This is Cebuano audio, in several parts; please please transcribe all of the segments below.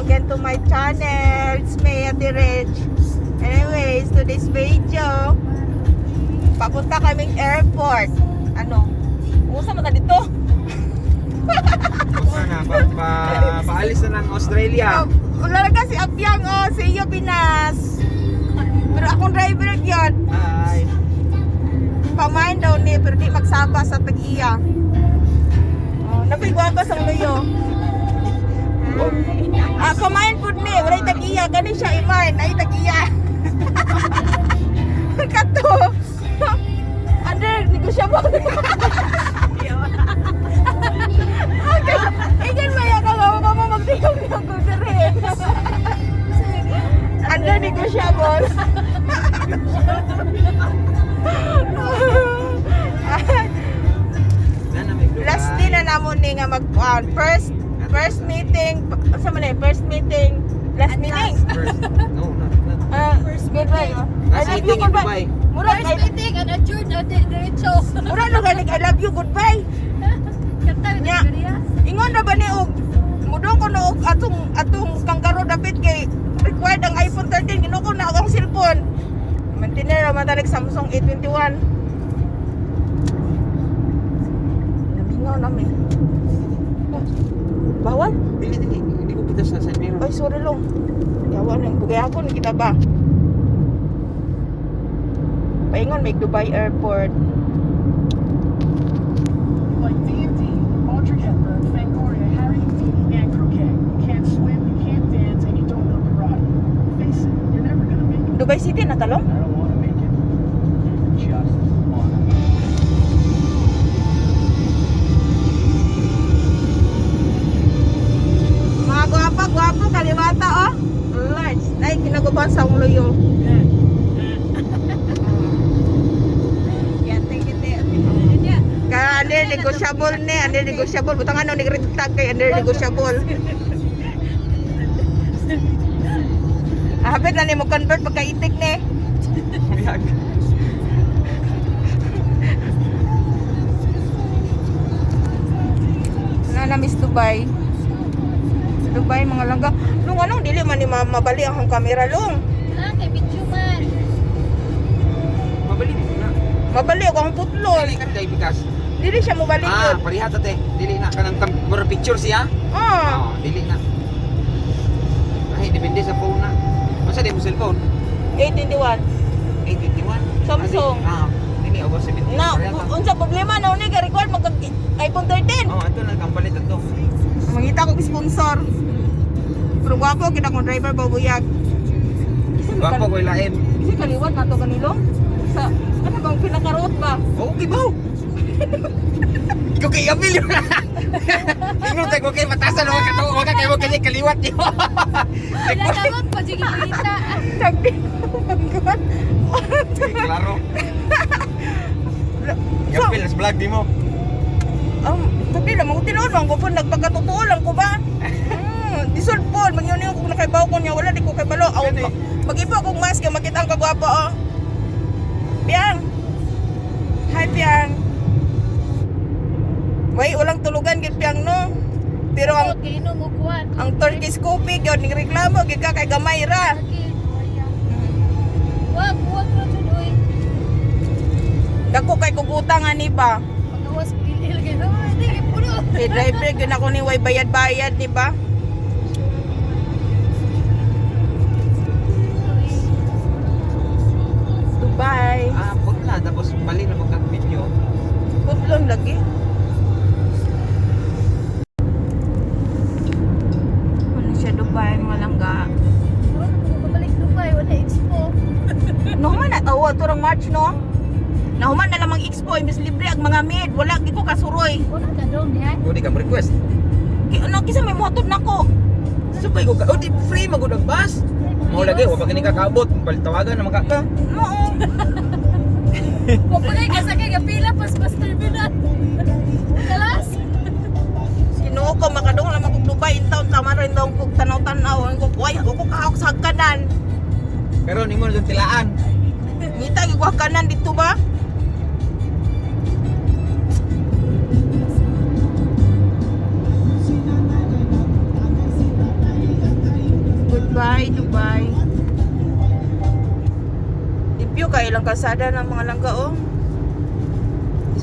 Again to my channel. It's me, Ate Rich. Anyways, to this video, papunta kaming airport. Ano? Umusa man ta dito? Punta na, paalis na ng Australia. Oh, wala na kasi Apyang, oh, sa iyo, Pinas. Pero akong driver yun, Hi. Pamain daw ni, pero di magsaba sa tag-iya. Oh, napigwa pa sa luyo. Ah, kumain food ni, walay tag-iya, gani siya imain, ay tag-iya. Kato. Under, negosyable. Okay, ingan maya ka nga, baka mo magtingog ng dire. Under negosyable. Na may Dubai. Last day na namo ni nga mag first first meeting sa man eh, first meeting, last meeting. First. No, not, not. Ah, first goodbye. Oh. I Last love you, meeting in goodbye. Dubai. Murag First I, meeting and adjourned na diretso. murag no galing I love you, goodbye. Kanta Nya. na. Ingon na ba ni og mudong ko no og atong atong kangaroo dapit kay required ang iPhone 13, ginuko na akong cellphone. Mantinera man tanig Samsung A21. Namingaw na mi. Bawal? Dili, dili. Hindi ko kita sa side mirror. Ay, sorry long. Yawa nang bugay ako ni kita ba? Paingon may Dubai Airport. Like D&D, Audrey Hepburn, Fangoria, Harry Houdini, and Croquet. You can't swim, you can't dance, and you don't know karate. Face it, you're never gonna make it. Dubai City na talong? I don't wanna make it. You just wanna make it. Mga gwapa, gwapo, kaliwata oh. Large. Ay, kinaguban sa akong luyo. Kaya under negotiable ni, under negotiable. Butang ano, nag-red tag kay under negotiable. Hapit na ni mo convert pagkaitik ni. Biyag. Na na Miss Dubai. Sa Dubai mga langga. Nung anong dili man ni mabali ang akong kamera long. Ah, kay video man. Mabalik mo na. Mabali ako ang putlon. Dili ka dahil bikas. Dili siya mobalik Ah, yun. pareha ta te. Dili na kanang mura picture siya. Ah. Oh, dili na. Ay, depende sa phone na. Masa di mo cellphone? 821. 821. Samsung. Ah, dili over 17. Na, Pareha ta. unsa problema na uni ka record mag iPhone 13. Oh, ato na kang palit ato. Mangita ko sponsor. Pero gwapo kita kong driver babuyag. Gwapo ko ilain. Kasi kaliwat na to kanilo. Sa ano bang pinakaroot ba? Okay ba? Ikaw kay Abil yun. Ingon tayo kay matasan wa ka to, wa ka kay mo kasi kaliwat niyo. Wala karon pa jud kita. Tagdi. Manggat. Klaro. Yapil nas vlog di mo. Tagdi lang mo tinuod man ko po nagpagkatotoo lang ko ba? Disod po, magyun yung kung nakaibaw ko niya, wala di ko kaibalo. Aw, Gani. mag-ipo akong mask kay makita ang kagwapo oh. Piang. Hi Piang. Way, walang tulugan gid Piang no. Pero ang Okay, no mo kuan. ang Turkish coffee gyud ning reklamo gyud ka kay gamay ra. Okay. Wag, wag ra jud oy. Dako kay kugutang ani ba? Pagawas dili lagi. Oh, di puno. Kay driver gyud ako ni way bayad-bayad di ba? Dubai. Ah, putla tapos balik na magkag video. Putlon lagi. Ano siya Dubai mga langga. Wala ko pabalik Dubai, wala expo. Nahuman na tawa turang March no. Nahuman na lamang expo imbis libre ang mga maid, wala gid ko kasuroy. Wala ka dong diha. Ko di ka mo request. Ki ano kisa may motor nako. Supay ko ka. Oh, di free magud ang bus. Mao lagi wa pa kini ka kaabot, palitawagan na ka. No. Wa pa kay kasakay nga pila pas bus terminal. Kalas. Ginoo ko makadung lamang kog Dubai in town tama rin daw kog tanaw-tanaw ang ko way ako ko kahok sa hagkanan. Pero nimo na tilaan. Ngita gyud ko hagkanan dito ba? Dubai, Dubai. Limpyo kay ilang kalsada ng mga langga oh.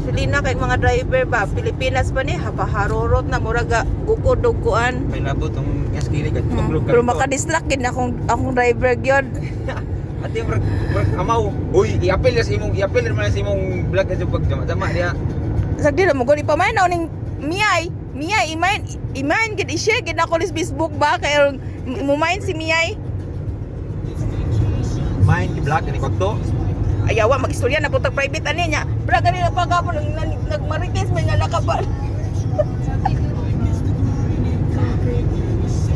Pilina kay mga driver ba, Pilipinas pa ni hapaharorot na muraga gukod og kuan. May labot ang gas gili ka tuglog ka. Pero maka-distract gid na akong akong driver gyud. Ate murag murag amaw. Uy, i-appeal na sa imong i-appeal man na sa imong vlog kasi pag jama-jama diha. Sa di na mo gani pamay na ning Miyay, Miyay imain imain gid i-share gid ako lis Facebook ba kay mo si Miyay. Mine ki vlog ni kwakto. Ayawa magistorya na putag private ani niya. Bra gani na pagapon nagmarites may nga nakapan.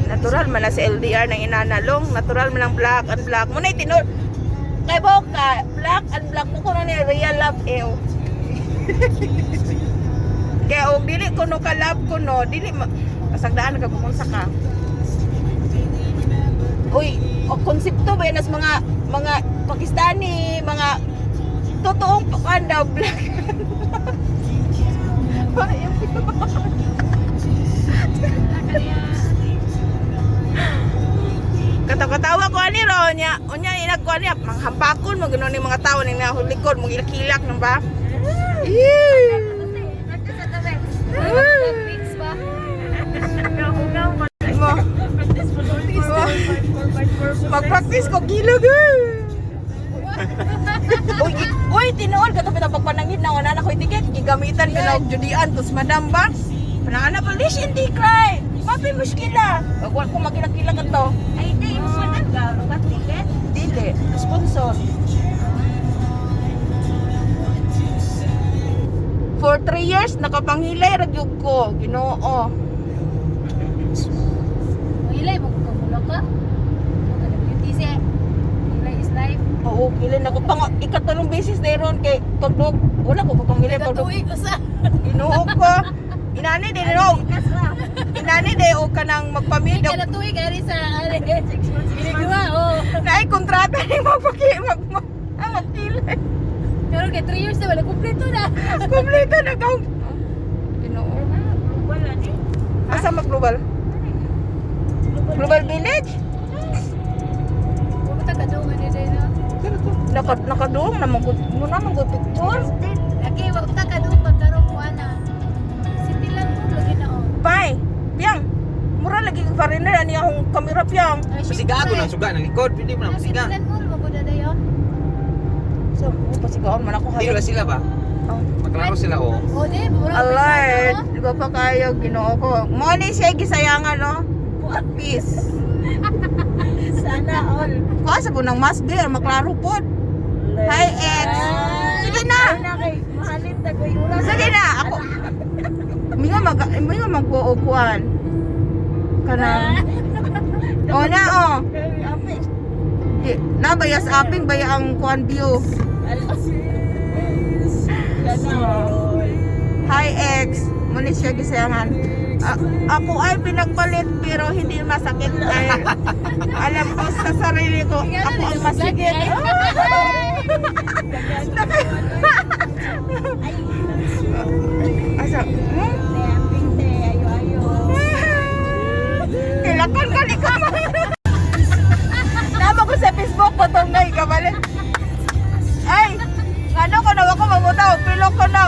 Natural man na si LDR ng inanalong, natural man ang black and black. Muna tinur kay boka, black and black mo kuno ni real love ew. Kaya og dili kuno ka love kuno, dili pasagdaan ka kung sa ka. Uy, o konsepto ba yan as mga mga Pakistani, mga totoong kuan daw black. Katawa-katawa ko ani ro nya, unya inag ko ani manghampakon mo ganoon ni mga tao ning nahulikod mo gilakilak nang ba. Ew. Mix ba? Mo. Mag-practice ko gilog. Eh. Uy, uy, tinuod kato bitang pagpanangit na wala na ko'y ticket gigamitan ko na og judian tos madam ba. Panangana pa lish hindi cry. Mapi muskila. Wag wa ko magilak-kilak ato. Ay, di. Mo na. Garo ticket? Dili, sponsor. For 3 years nakapanghilay ra gyud ko, Ginoo. Ilay, magkamulo ka. Beauty siya. Ilay is life. Oo, kilin ako pang ikatulong beses na ron kay pagdog wala ko pangilay pagdog. Katuig usa. Ginoo ko. Inani din no. Inani de o kanang magpamilya. Kada tuig ari sa ari. Ginagawa, oh. Naay kontrata ni magpaki mag mag magkilay. Pero kay 3 years na wala kumpleto na. Kompleto na kang. Ginoo. Wala ni. Asa mag global? Global Village? Pumunta ka doon ni Deno. Naka nakaduong naman ko mo naman ko picture. Lagi wa ta ka doon pagkarong kuana. City lang ko lagi na oh. Pai, piang. Mura lagi kang foreigner ani akong kamera piang. Ay, Pasiga ako syempre. ng suga ng likod, pwede mo na City pasiga. lang mo mo dayo. So, oh, pasigaon man ako Di hayo. ba sila ba? Oh. Maklaro sila oh. Oh, di mura. Alert! Di ba pa kayo, ginoo ko. Mo ni siya gisayangan, no? Peace. Sana all. Kuha sa punang mas beer, maklaro pod. Hi, ex. Sige na. Mahalin ta ko yura. Sige na, ako. Minga mag minga magkuo kuan. Kanang. O na oh. Di, na bayas aping baya ang kuan view. Hi ex, muna siya gisayangan. Ako ay pinagpalit pero hindi masakit dahil alam ko sa sarili ko ako ang masigit. Asa? Hmm? Kailangan ka ni ka. Nama ko sa Facebook ko tong nay kabalik. Ay, ano ko na ako mamutaw, pilo ko na.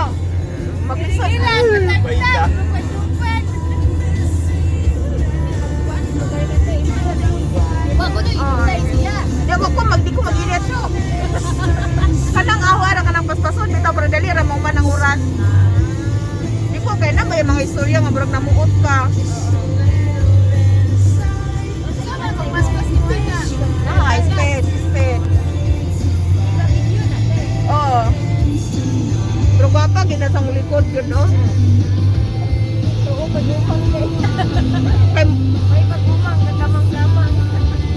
Maglisod. Baita. Wa ko do itay siya. Di ako ko mag di ko mag-init. Kanang awa ra kanang paspason bitaw para dali ra mo man ang oras. Di ko kay na ba yung mga istorya nga murag namuot ka. Ah, sped, sped. Oo. Pero gwapa ginasang likod yun, no? Kay May pagumang nakamang-kamang.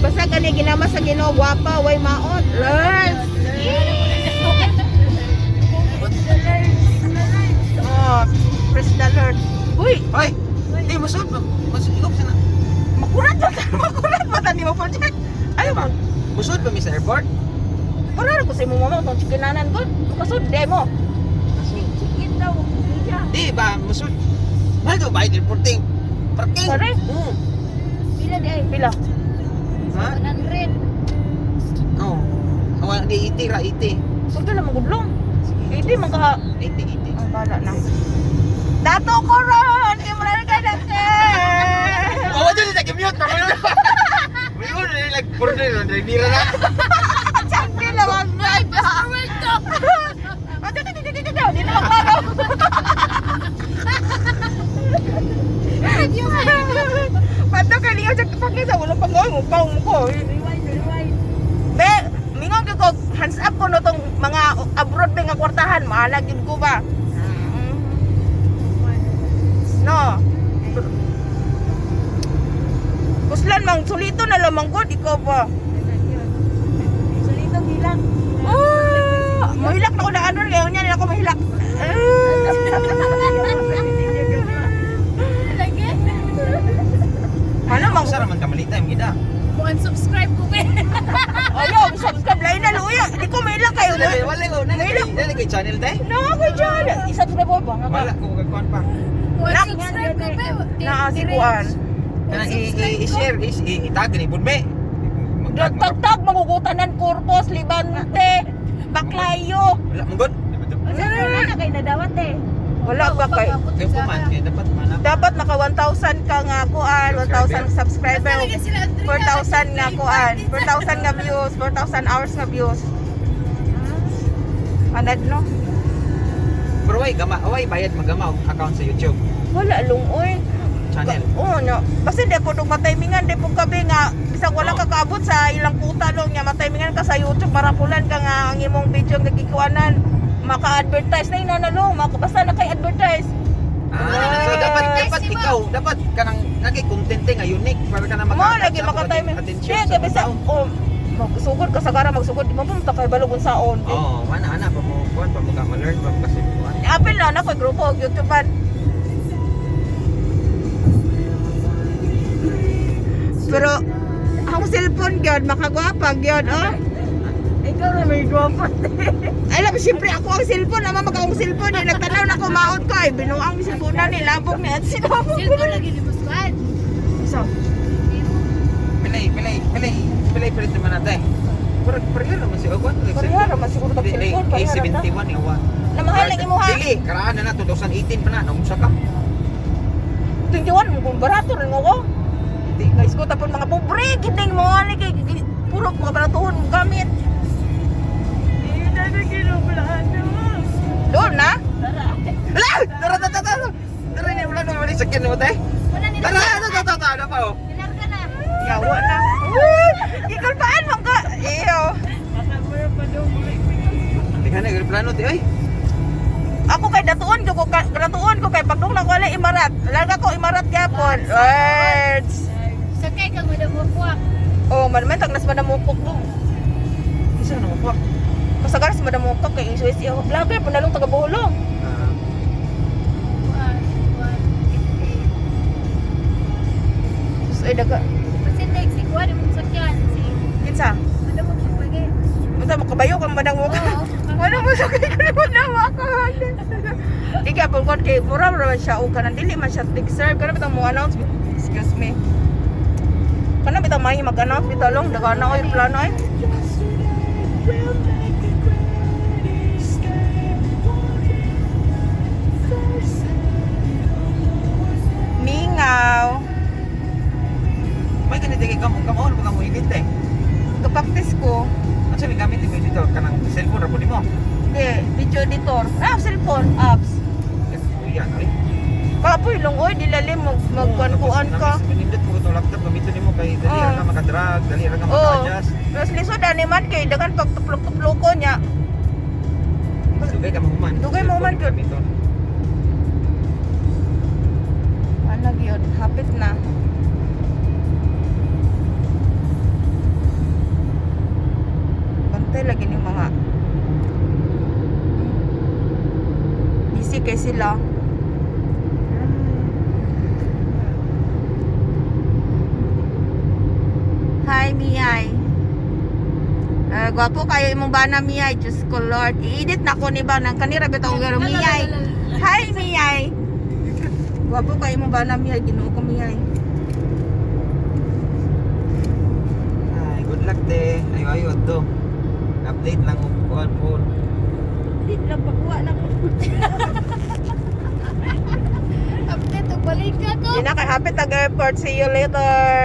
basta gani ginama sa Ginoo gwapa way maot. Lord. Oh, praise the Lord. Uy, Hoy, di musod, musod ikop sana. makurat ba ta? Makurat ba ta ni mo project? Ayo ba? Musod ba mi sa airport? Para ko sa imong mama tong chikinanan ko. Kasud demo. Chicken daw. Di ba musod? Mahal daw ba airport ting? Parking. Sorry? Hmm. Pila di ay? Pila? Ha? 100. Oo. Oh, di 80 ra, 80. Sugdo lang magudlong. Hindi man ka 80, 80. Ang bala na. Dato ko ron! Kay mura ka na ka! Oh, wala na nag-mute pa mo. May ulo na like puro na nira na. Champion lang ang drive. Forward to. Ah, di, di, di, di, di, di, di na magpagaw. Pato kay liyo sa pagkisa sa ulo pag mo pa mo ko. Rewind, rewind. Be, mingon gyud ko hands up ko no tong mga abroad be nga kwartahan, maalag gyud ko ba. No. Kuslan mang sulito na lamang ko, di ko ba. Sulitong hilak. Ah, mahilak na ko na ano, ngayon niya na ako mahilak. Ah. Lagi. Ano mang Sa raman kamalita im gida. Mo unsubscribe ko be. Ayaw, subscribe lain na luya. Di ko mahilak kayo. Wala ko, na kay channel tay. No, ako dyan. I-subscribe ko ba? Nga ba? Wala ko kagkuan pa. Mo unsubscribe ko be. Naa si Kuan. Kana i-share, i-tag ni budme. Tag-tag, magugutanan, Corpus, Libante, Baklayo. Wala mo god. Wala kay nadawat eh. Wala ba kay? Kay man kay dapat man. Dapat naka 1,000 ka nga kuan, 1,000 subscriber, 4,000 nga kuan, 4,000 nga views, 4,000 hours nga views. Anad no? Pero way gama, way bayad magama og account sa YouTube Wala lungoy. channel. Oo, no. Basta di po nung mataymingan, di po kabi nga, bisag wala Oo. ka kaabot sa ilang kuta long niya, mataymingan ka sa YouTube, marapulan ka nga ang imong video nga gikuanan, maka-advertise na inanalo, maka, basta na kay advertise. Ah, so dapat dapat ikaw, dapat kanang nagay content nga unique para ka na Mo maka lagi maka-timing. attention Di, sa gabi sa, tao. oh, magsugod ka sa gara, magsugod, di mo pumunta kay balog unsaon. Di. Oo, ana ana pa mo kuan pa mo ka ma-learn pa mo kasi kuan. Apil na na koy grupo og YouTubean. Pero ang cellphone gyud makagwapa gyud oh. Ikaw na may gwapo. Alam, siyempre ako ang cellphone, ama mag akong cellphone, eh, nagtanaw na ko maot ko, ay binuang cellphone na ni labog ni at sinabog. Cellphone lagi ni Buswan. So, Pilay pilay pilay pilay pilit naman natin. Pero pareha naman si Ogon. pareha raman siguro tag cellphone, pareha ra ta. A71 yawa. Na mahal ang imuha. Dili, karaan na na 2018 pa na naunsa ka. 21 mo kung barato rin ako. Di. Guys ko tapon mga pobre gid ning mga ani kay puro mga baratuhon mo gamit. Doon na? Ala! Tara tara tara. Tara ni wala na mali sakyan mo tay. Wala nila. Tara tara tara tara ano pa oh. Nilarga na. Yawa na. Uy, Gikulpaan man ka. Iyo. Tingnan na plano ti oy. Ako kay datuon ko datuon ko kay pagdung na ko ala imarat. Larga ko imarat gyapon. Words. Sakay kang madamukwa. Oh, man man tag nas madamukok do. Isa na mo Kasagaran sa madamukok kay iso isi ako. Vlogger panalong taga Boholo. Ah, Sus ay daga. Pasindig si Kuan imong sakyan si Kinsa? madamukwa lagi. Unsa mo kabayo kang madamukok? Oo. Wala mo sa kay ko madamukok. Di ka pun kon kay mura ra man siya og kanang dili man siya big serve kana bitang mo announce, excuse me. Kana bitang may mag-announce bitaw long daga na oy plano ay. Mingaw. May ganito kay kamo kamo ano ba mo edit eh. Kapaktis ko. Ano sa gamit mo editor kanang cellphone ra po nimo? Di, video editor. Ah, cellphone, apps. Kuya, ay. Kapoy long oy, dilalim mag magkuan ka. Nindot mo itong laptop gamiton nimo kay dali ra ka makadrag, dali ra ka Oo. maka-adjust. Mas lisod ani man kay daghan pag tuplok-tuploko niya. Dugay ka mahuman. Dugay mahuman, gyud. Gamiton. Ano gyud, hapit na. Bantay lagi ni mga busy kay sila. Hi, Miyay. Gwapo kayo imong bana, Miyay. Diyos ko, Lord. I-edit na ko ni ba ng kanira bitaw ko Miyay. Hi, Miyay. Gwapo kayo imong bana, Miyay. Ginoo ko, Miyay. luck te. Ayo ayo adto. Update lang og kuan po. Di lang pakuha lang. Update og balik ka ko. Di na kay hapit tag airport. See you later.